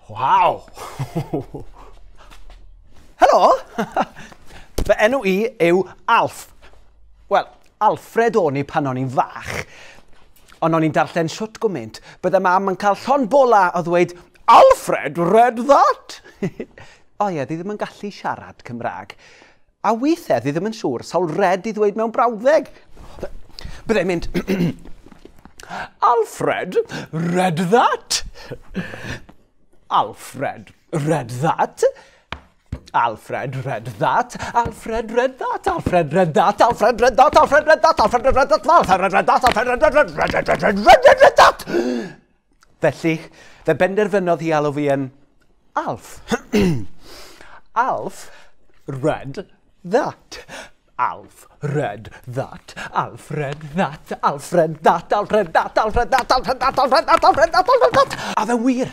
Waw! Helo! Fy enw i yw Alf. Wel, Alfred o'n i pan o'n i'n fach. Ond o'n i'n darllen shwt gwmynt, bydde mam yn cael llond bola o ddweud Alfred read that! O ie, ddi ddim yn gallu siarad Cymraeg. A weithiau, ddi ddim yn siŵr sawl red i ddweud mewn brawddeg. Byddai'n mynd, Alfred read that! Alfred read that! Alfred read that! Alfred read that! Alfred read that! Alfred read that! Alfred read that! Alfred read that! Alfred read that! Alfred read that! Read read read read read read read that! Felly, fe benderfynodd hi alw fi yn Alf. Alf read that. Alf read that. Alfred that. Alfred that. Alfred that. Alfred that. Alfred that. Alfred that. Alfred that. Alfred that. A fe wir,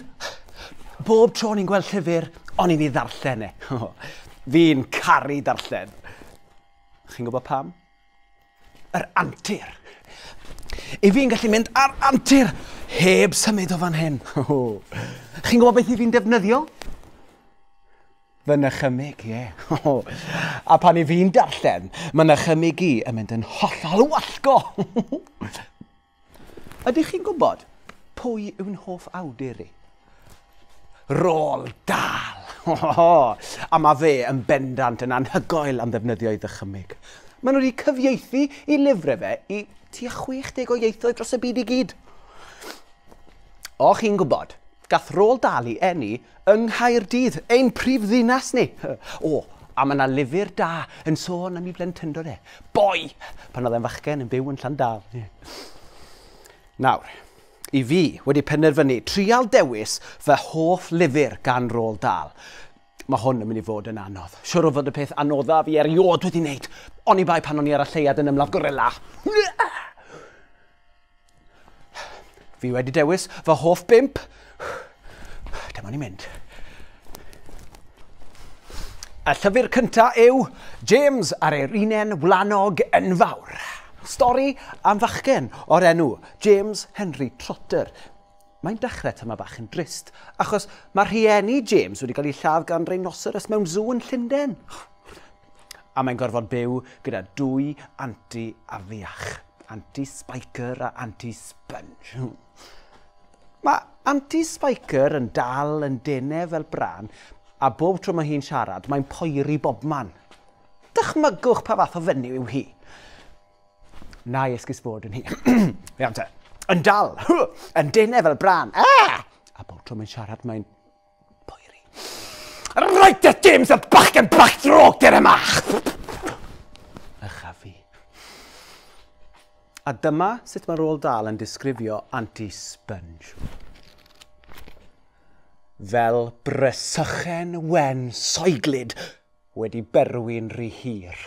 bob tro o'n i'n gweld llyfr, o'n i'n ei ddarllen e. Fi'n caru darllen. Chi'n gwybod pam? Yr antur. I fi'n gallu mynd ar antur heb symud o fan hyn. Chi'n gwybod beth i fi'n defnyddio? Fy nychymyg, ie. A pan i fi'n darllen, mae nychymyg i yn mynd yn hollol wallgo. Ydych chi'n gwybod pwy yw'n hoff awdur i? Roald Dahl. A mae fe yn bendant yn anhygoel am ddefnyddio ei ddychymyg. Maen nhw wedi cyfieithu i lyfrau fe i tua 60 o ieithoedd dros y byd i gyd. O, chi'n gwybod, gath Roald Dahl ei eni yng Nghaerdydd, ein prif ddinas ni. O, a mae yna lyfr da yn sôn am ei blentyndod e. Boi! Pan oedd e'n fachgen yn byw yn Llandaf. Nawr, i fi wedi penderfynu trial dewis fy hoff lyfr gan Roald Dahl. Mae hwn yn mynd i fod yn anodd. Siwr o fod y peth anoddaf i erioed wedi wneud. Oni bai pan o'n i ar y lleuad yn ymladd gorilla. Fi wedi dewis fy hoff 5. Dyma ni'n mynd. Y llyfr cyntaf yw James a'r Erinen Wlanog Enfawr. Stori am fachgen o'r enw James Henry Trotter. Mae'n dechrau tyma bach yn drist, achos mae rhieni James wedi cael ei lladd gan rhinoceros mewn zoo yn Llundain. A mae'n gorfod byw gyda dwy anti afiach. Anti Spiker a Anti Sponge. Mae Anti Spiker yn dal yn denau fel brân, a bob tro mae hi'n siarad, mae'n poeri bobman. Dychmygwch pa fath o fenyw yw hi. Na i esgus fod yn hi. Iawn te. Yn dal, yn denau fel brân. Ah! A bob tro mae'n siarad, mae'n poeri. Reit te, James, y bachgen bach drwg dyr yma! Ycha fi. A dyma sut mae Roald Dahl yn disgrifio Anti-Sponge. Fel brysychen wen soeglyd wedi berwi'n rhy hir.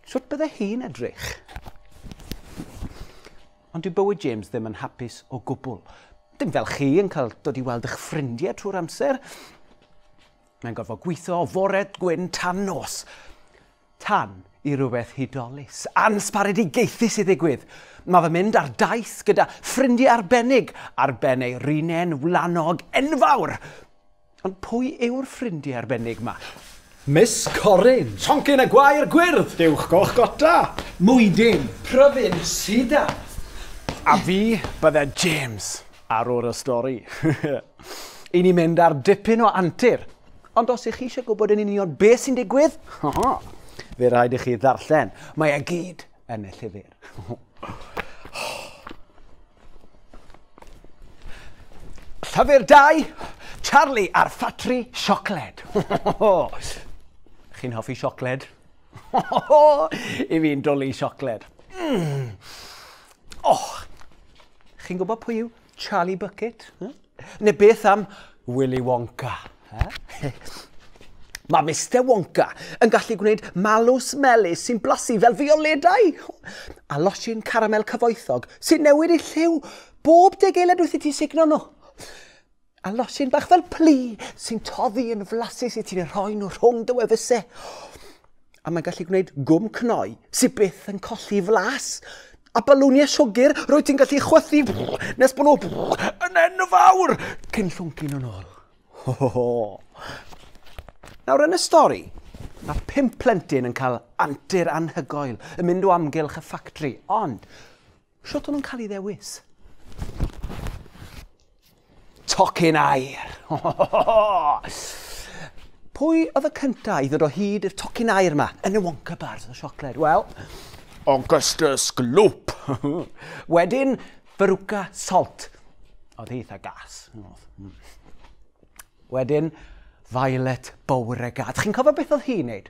Sut bydde hi'n edrych? Ond dyw bywyd James ddim yn hapus o gwbl. Dim fel chi yn cael dod i weld eich ffrindiau trwy'r amser. Mae'n gorfod gweithio o fore gwyn tan nos. Tan i rhywbeth hudolus, ansbaredigaethus i ddigwydd. Mae fe'n mynd ar daith gyda ffrindiau arbennig ar ben ei rinen wlanog enfawr. Ond pwy yw'r ffrindiau arbennig ma? Miss Corin. Toncyn y gwair gwyrdd. Dewch goch gota. Mwydyn. Pryfyn sidan. A fi bydde James ar ôl y stori. I ni mynd ar dipyn o antur. Ond os ych chi eisiau gwybod yn union beth sy'n digwydd, fe rhaid i chi ddarllen. Mae e gyd yn y llyfr. Llyfr 2, Charlie a'r ffatri siocled. Chi'n hoffi siocled? I fi'n dwlu siocled. Oh, chi'n gwybod pwy yw Charlie Bucket? Neu beth am Willy Wonka? Mae Mr Wonka yn gallu gwneud malws melys sy'n blasu fel fioledau a losin caramel cyfoethog sy'n newid ei lliw bob 10 eiliad wrth i ti sugno nhw. A losin bach fel plu sy'n toddi yn flasus i ti'n rhoi nhw rhwng dy wefusau. A mae'n gallu gwneud gwm cnoi sy'n byth yn colli flas. A balwniau siwgr rwy ti'n gallu chwythu nes bod nhw yn yn enfawr cyn llwncu nhw'n ôl. Ho, ho, ho. Nawr yn y stori, mae 5 plentyn yn cael antur anhygoel yn mynd o amgylch y ffactri, ond shwt o'n nhw'n cael ei ddewis? Tocyn aur! Pwy oedd y cynta i ddod o hyd i'r tocyn aur yma yn y Wonka bars o siocled? Wel, Augustus Gloop! Wedyn, Veruca Salt. Oedd hi eitha gas. Wedyn, Violet Beauregarde. Chi'n cofio beth oedd hi'n neud?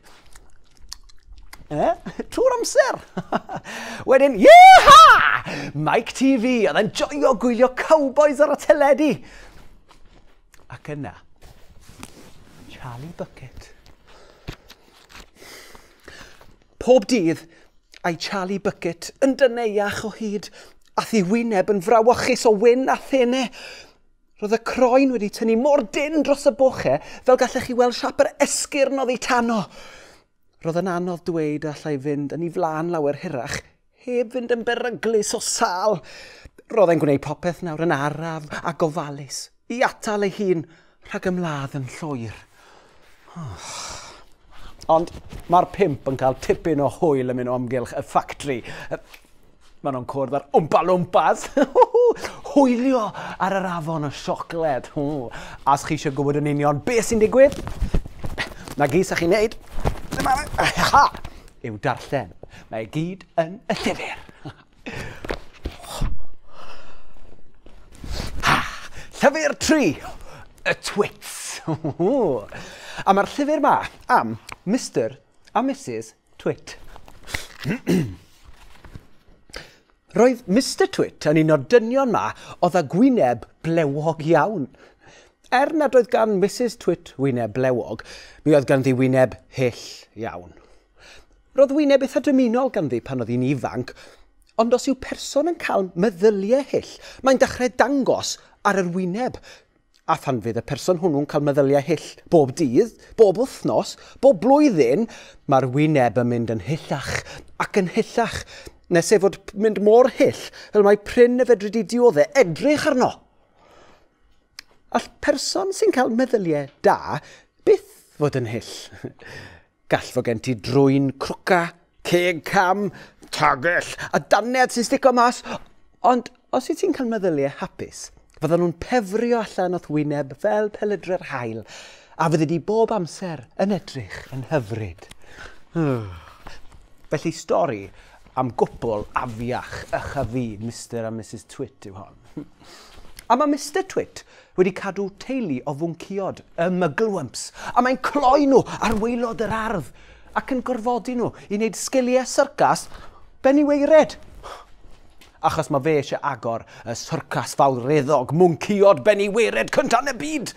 Trwy'r amser. Wedyn, yeeha! Mike TV, oedd e'n joio gwylio cowboys ar y teledu. Ac yna, Charlie Bucket. Pob dydd, a'i Charlie Bucket yn dyneuach o hyd, a thi wyneb yn frawychus o wyn a thene. Roedd y croen wedi tynnu mor dynn dros y bochau fel gallech chi weld siap yr esgyrn oddi tano. Roedd yn anodd dweud allai fynd yn ei flaen lawer hirach, heb fynd yn beryglus o sâl. Roedd e'n gwneud popeth nawr yn araf a gofalus, i atal ei hun rhag ymladd yn llwyr. Ond mae'r 5 yn cael tipyn o hwyl yn mynd o amgylch y ffactri. Maen nhw'n cwrdd ar Wmpa Lwmpas. Hwylio ar yr afon o siocled. A os chi eisiau gwybod yn union beth sy'n digwydd, na gyd sa chi'n neud, yw darllen. Mae gyd yn y llyfr. Llyfr 3, y Twits. A mae'r llyfr ma am Mr a Mrs Twit. Roedd Mr Twit yn un o'r dynion ma oedd â gwyneb blewog iawn. Er nad oedd gan Mrs Twit wyneb blewog, mi oedd ganddi wyneb hyll iawn. Roedd wyneb eitha dymunol ganddi pan oedd hi'n ifanc, ond os yw person yn cael meddyliau hyll, mae'n dechrau dangos ar yr wyneb. A phan fydd y person hwnnw'n cael meddyliau hyll bob dydd, bob wythnos, bob blwyddyn, mae'r wyneb yn mynd yn hyllach ac yn hyllach, nes ei fod mynd mor hyll fel mae prin y fedri di dioddef edrych arno. All person sy'n cael meddyliau da byth fod yn hyll. Gall fod gen ti drwyn crwca, ceg cam, tagell a dannedd sy'n stico mas, ond os wyt ti'n cael meddyliau hapus, fyddan nhw'n pefrio allan o'th wyneb fel pelydre'r haul, a fyddi di bob amser yn edrych yn hyfryd. Felly stori am gwpl afiach ychyfu Mr a Mrs Twit yw hon. A mae Mr Twit wedi cadw teulu o fwnciod, y Mugglewumps, a mae'n cloi nhw ar waelod yr ardd ac yn gorfodi nhw i wneud sgiliau syrcas beniweired. Achos mae fe eisiau agor y syrcas fawreddog mwnciod beniweired cyntaf yn y byd.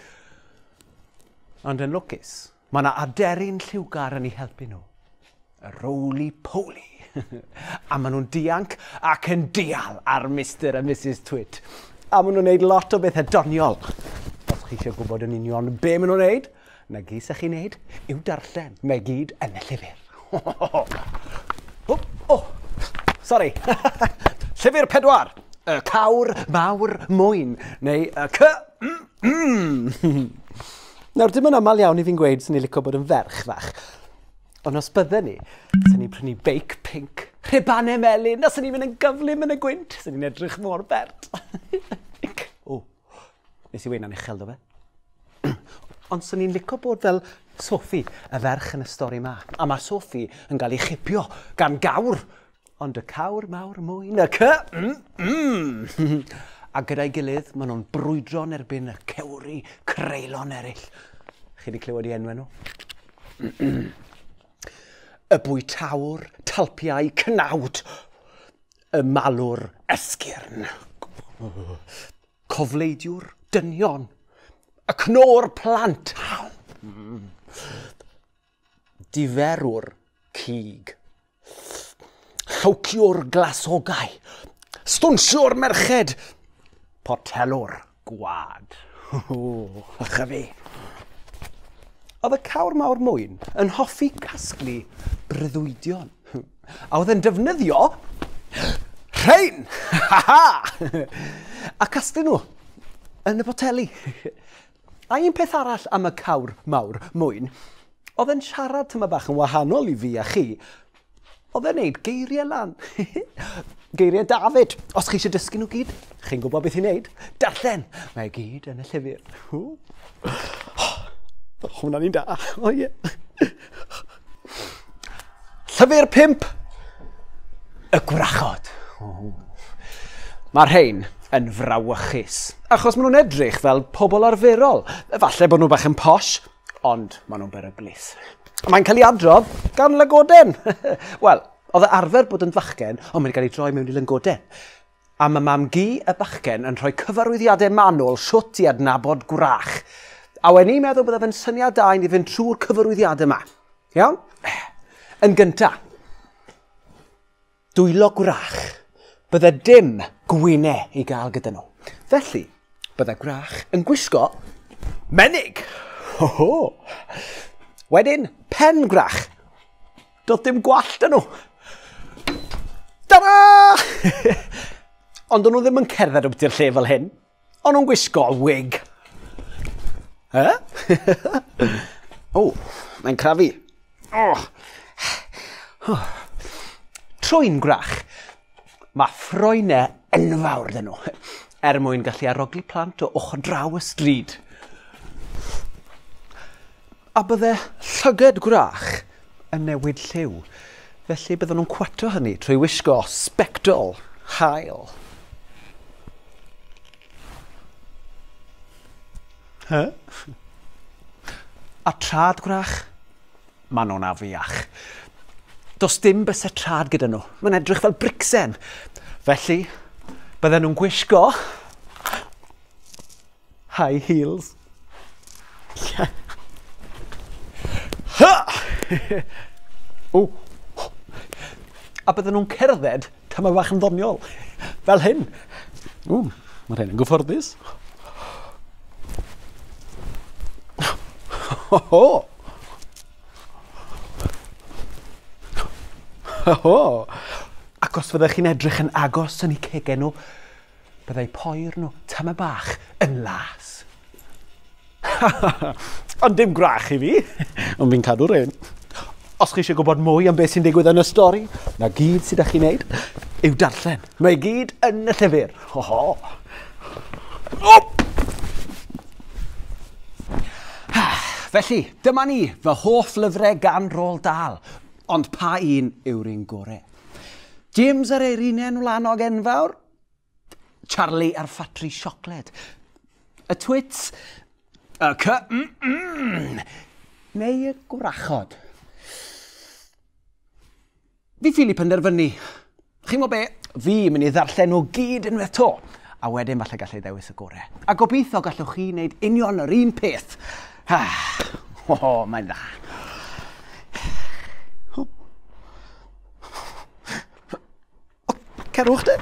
Ond yn lwcus, mae yna aderyn lliwgar yn ei helpu nhw. Y roly-poly. A maen nhw'n dianc ac yn dial ar Mr a Mrs Twit. A maen nhw'n neud lot o bethau doniol. Os chi eisiau gwybod yn union be maen nhw'n neud, na gyd sa chi'n neud yw darllen. Mae gyd yn y llyfr. Oh, sorry. Llyfr 4, y cawr mawr mwyn, neu y c... Nawr, dim yn aml iawn i fi'n gweud sy'n ei licio bod yn ferch fach. Ond os bydden ni, sy'n ni'n prynu beic pinc, rhubanau melyn, a sy'n ni'n mynd yn gyflym yn y gwynt, sy'n ni'n edrych mor bert. O, nes i weud uchel do fe. Ond sy'n ni'n licio bod fel Sophie, y ferch yn y stori ma. A mae Sophie yn cael ei chipio gan gawr. Ond y cawr mawr mwyn, y c... A gyda'i gilydd, maen nhw'n brwydro yn erbyn y cewri creulon eraill. Chi wedi clywed i enwau nhw? Y bwytawr talpiau cnawd. Y malwr esgyrn. Cofleidiwr dynion. Y cnor plant. Diferwr cig. Llociwr glasogau. Stwnsiwr merched. Potelwr gwad. Ych a fi. Oedd y cawr mawr mwyn yn hoffi casglu breuddwydion. A oedd yn defnyddio rhein! A casglu nhw yn y boteli. A un peth arall am y cawr mawr mwyn, oedd e'n siarad tyma bach yn wahanol i fi a chi. Oedd e'n neud geiriau lan. Geiriau David. Os chi eisiau dysgu nhw gyd, chi'n gwybod beth i wneud. Darllen! Mae gyd yn y llyfr. Hwna'n un da. O ie. Llyfr 5. Y Gwrachod. Mae'r rhain yn frawychus, achos maen nhw'n edrych fel pobl arferol. Falle bod nhw bach yn posh, ond maen nhw'n beryglus. Mae'n cael ei adrodd gan lygoden. Wel, oedd e arfer bod yn fachgen, ond mae'n cael ei droi mewn i lygoden. A mae mam-gu y bachgen yn rhoi cyfarwyddiadau manwl shwt i adnabod gwrach. A wen i'n meddwl bydde fe'n syniad da i ni fynd trwy'r cyfarwyddiadau yma. Iawn? Yn gynta, dwylo gwrach. Bydde dim gwynau i gael gyda nhw. Felly, bydde gwrach yn gwisgo menig. Ho ho! Wedyn, pen gwrach. Doedd dim gwallt yn nhw. Ta-da! Ond o'n nhw ddim yn cerdded obiti'r lle fel hyn. O'n nhw'n gwisgo wig. He? O, mae'n crafu. Oh. Trwyn gwrach. Mae ffroenau enfawr dyn nhw, er mwyn gallu arogli plant o ochr draw y stryd. A bydde llyged gwrach yn newid lliw, felly bydden nhw'n cwato hynny trwy wisgo sbectol haul. He? A trad gwrach? Maen nhw'n afiach. Does dim bysedd trad gyda nhw. Mae'n edrych fel bricsen. Felly, bydden nhw'n gwisgo high heels. Ha! O. A bydden nhw'n cerdded tyma bach yn ddoniol. Fel hyn. O, mae'r hyn yn gyfforddus. Ho ho! Ho! Ac os fyddech chi'n edrych yn agos yn eu cegau nhw, byddai poer nhw tyma bach yn las. Ond dim gwrach i fi, ond fi'n cadw'r un. Os chi eisiau gwybod mwy am beth sy'n digwydd yn y stori, na gyd sydd â chi'n neud yw darllen. Mae gyd yn y llyfr. Ho ho! O! Felly, dyma ni, fy hoff lyfrau gan Roald Dahl. Ond pa un yw'r un gorau? James a'r Eirinen Wlanog Enfawr? Charlie a'r Ffatri Siocled? Y Twits? Y C-mm-mm? Neu y Gwrachod? Fi ffili penderfynu. Chi'n gwybod be? Fi mynd i ddarllen nhw gyd unwaith to. A wedyn falle gallai ddewis y gorau. A gobeithio gallwch chi wneud union yr un peth. O, mae'n dda. Cerwch de.